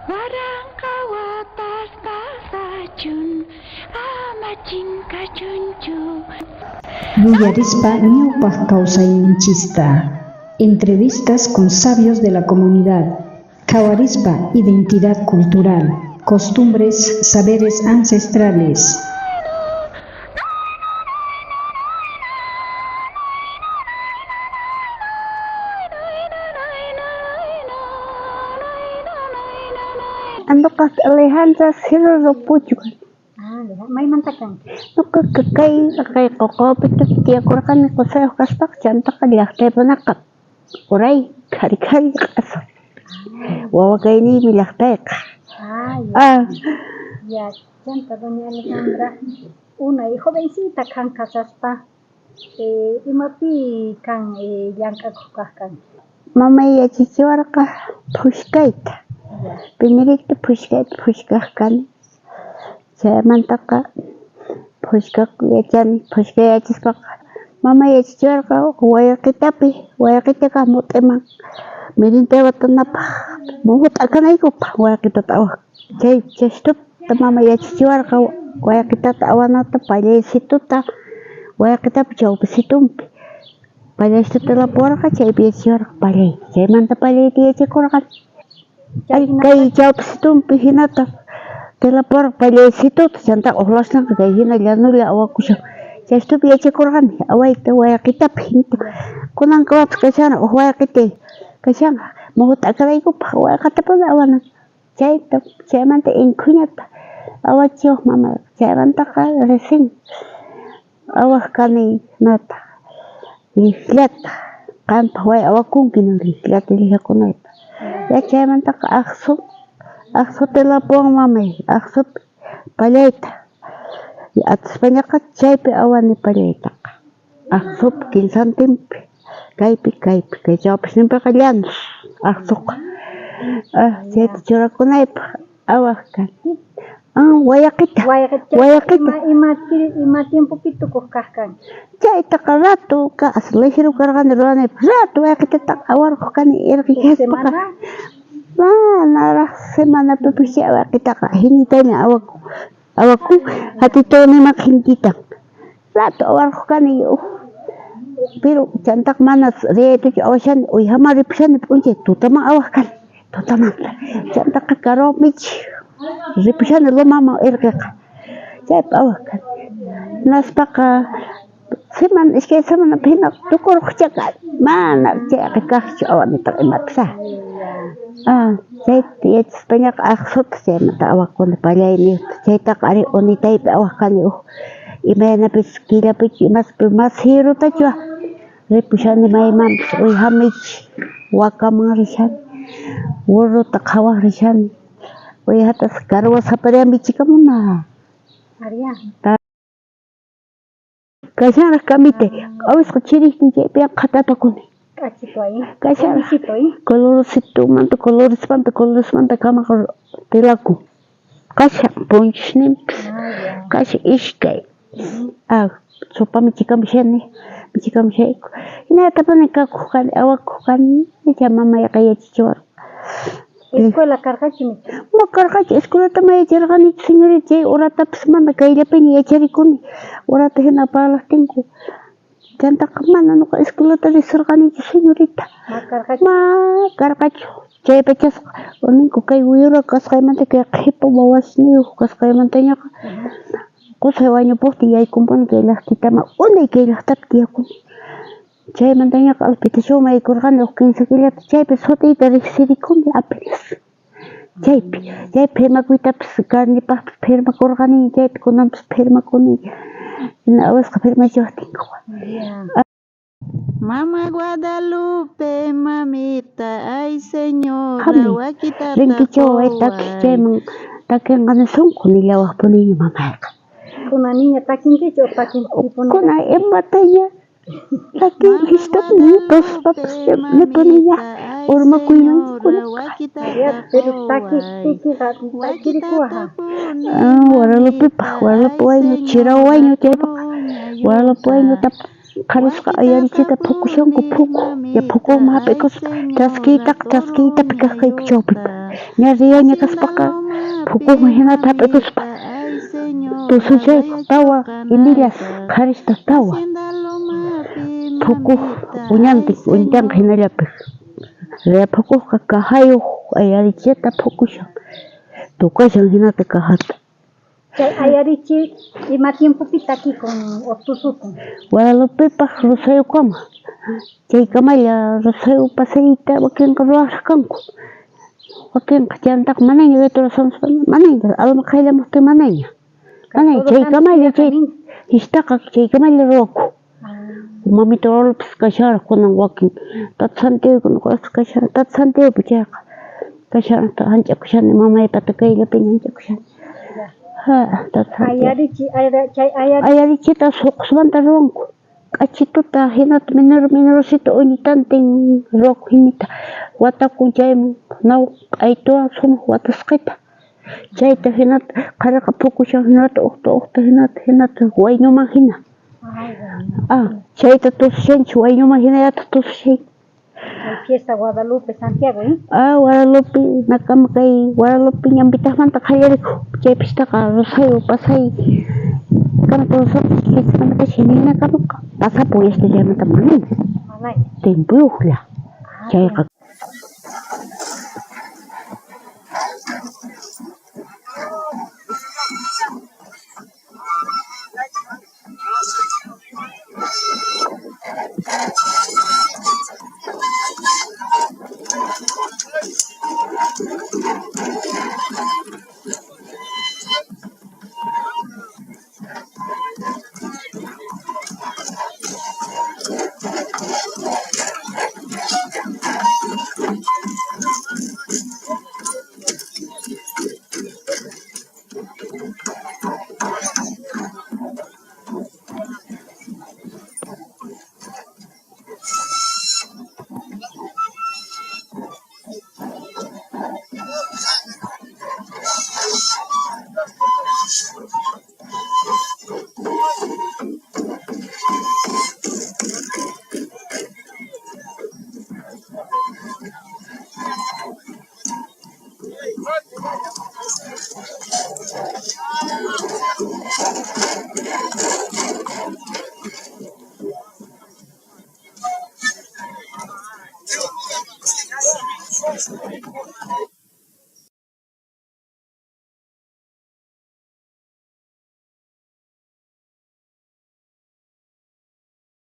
Waranqa watas pasachun, ama chinkachunchu. Yuyarispa ñawpaq kawsayninchista. Entrevistas con sabios de la comunidad. Qhawarispa identidad cultural, costumbres, saberes ancestrales. Ñuqaqa Alejandra Cerro Puchu kani. Maymanta kanki? Ñuqaqa kay kay Qoqopi tiyakurqani qusayuq kaspaqa chantaqa llaqtaykunaqa uray qhari qhari q'asa wawa kayniymi llaqtayqa. Ah, ya, chanta doña Alejandra unay jovencita kan kasaspa imapi kan llank'akuq kaq kanki? Mamay yachachiwarqa phushkayta, primerito phushkayta phushkaq kani, chaymantaqa phushkaq yachani, phushkay yachaspaqa mamay yachachiwarqa wayqitapi, wayqita kaq mut'iman mirinta watanapaq muhu t'akanaykupaq wayqitata awaq chay chashtuta mamay yachachiwarqa wayqitata awanata pallaysituta wayqitapi chawpisitunpi. Pallaystuta lapuwarqa chaypi yachachiwarqa pallayta, chaymanta pallayta yachakurqani. Kay chawpisitunpi hinata tilapuwarqa pallaysituta, chanta uqlasninqa kay hina llanulla awakushan. Chaystupi yachakurqani awayta wayqitapi hinata. Kunankamapis kashan uj wayqitay kashan muhu t'akaraykupaq wayqatapuni awanan. Chayta chaymanta inkhuñata awachiwaq mamayqa, chaymantaqa recién Awaq kani nata llikllata qampaq way awakunki nin llikllata llikakunaypaq ya chaymantaqa aqsu aqsu tilapuwan mamay aqsupi pallayta atispañaqa chaypi awani pallaytaqa aqsupi kinsantinpi kaypi kaypi kay chawpisninpiqa llanos aqsuqa chayta churakunaypaq awaq kani. Ah, wayaqita. Wayaqita. Ima, ima tiempopi tukuq kaq kanki? Chaytaqa rato kas ligero karqani ruwanaypaq. Rato wayaqitataqa awarquq kani irqi kaspaqa. Manaraq semanapipis chay wayaqitaqa hinitaña awakun. Awakun hatitunimaqa hintitan. Rato awarquq kani pero chantaqa mana riyaytachu awashani uyhaman ripushani p'unchay tutaman awaq kani. Tutamanta chantaqa karumichi ripushani lomaman irqiqa chaypi awaq kani hinaspaqa semana iskay semanapi hina tukurquchá kani mana chayqa kaqchu awanitaqa imapis chayta yachaspañaqa aqsuta chaymanta awakuni pallayniyuqta chaytaqa ari unitaypi awaq kani huk imaynapis killapichu imaspi mas hirutachu Ripushani maymanpis uyhamichi wakaman rishani, burrota qhawaj rishani, uyhatas carwas aparian michikamuna. Kashanraj kamite, q'awisqa chiriktin chaypi qhatapakuni. Kashanraj colorcitomanta coloresmanta coloresmanta kamaqa tilakun. Kashan punchusninpis kashan iskay. Sopa michikamushani, michikamushayku. Hinallatapuni kakuq kani, awakuq kani, chay mamayqa yachachiwarqa. Escuela karqachu michi? Ma karqachu, escuelata ma yacharqanichu señorita, chay horatapis mana kayllapiña yacharikuni, horata hina parlaqtinku. Chantaqa mana nuqa escuelata risurqanichu señorita. Ma karqachu? Ma karqachu. Chay pachasqa ninku kay yura kasqaymanta kay qhipa wawasniyuq kasqaymantañaqa qusay wañupuqtin yaykunpuni kay llaqtitaman unay kay llaqtapi tiyakuni. Chaymantañaqa alpitachuman yaykurqani huk kinsa killata chaypi sutiyta riqsirikuni apenas. Chaypi chay firmakuytapis carnipaqpis firmakurqani chaypi kunanpis firmakuni hina awasqa firmachiwaqtinkuqa. Mama Guadalupe, mamita, ay señora, Qammi wakitata rinkichu waway takiq qoway. chayman takinqa nisunku nillawaqpuniña mamayqa. Kuna niña takinkichu o takinkipuni? Kuna imataña Mama takinkistapuni Guadalupe, tuspapas nipuniña mamita, ay urmakuyman señora, kuna. wakitata Ya, pero qoway. takiptikiqa takirikuwaj. Wakitata Guadalupepaq, mamita, Guadalupe ay waynu, chiraw señora, waynu chaypaqa Guadalupe turuñayuta. waynuta qharisqa ayarichita phukushanku phuku, ya Wakitata phukuman mamita, ay hap'ikuspa señora, chaskiytaqa chaskiytapi kaq kayku chawpipi. turuñayuta. Ña riyaña kaspaqa phukuman hinata hap'ikuspa tusuchayku tawa imillas qharista tawa phukuj uñantin uñantanqa hinallapi riya phukujqa cajayuq ayarichita phukushan tukashan hinata cajata. Chay ayarichi ima tiempopi takikun o tusukun? Guadalupepaj Rosariokama chaykamalla Rosario pasayta wakinqa ruwaqraq kanku wakinqa chantaqa manaña manaña alma qayllamuqtin manaña manaña chaykamalla chay fiestaqa chaykamalla ruwaku. Mamita Guadalupes kasharqa kunan wakin tata Santiago kasharqa tata Santiagopi chayqa kasharqa hanch'akushani mamaypata kayllapiña hanch'akushani. Ha, tata Santiago. Ayarichi chay ayarichi Ayarichita suqusmanta ruwanku k'achituta hinata minero minerosito uñitantin ruwaku hinita watakun chayman naw q'aytuwan sumaq watasqita chayta hinata qhariqa phukushan hinata uqta uqta hinata hinata wayñuman hina. Ah, chayta tusushanchik wayñuman hinallataq tusushay. Chay fiesta Guadalupe Santiago, ¿eh? Ah, Guadalupe nakama kay Guadalupe ñanpitajmanta qallarikun chay fiestaqa Rosario pasay kama hinakamaqa pasapun este chaymanta manaña Manaña. tiempuyuqlla chayqa.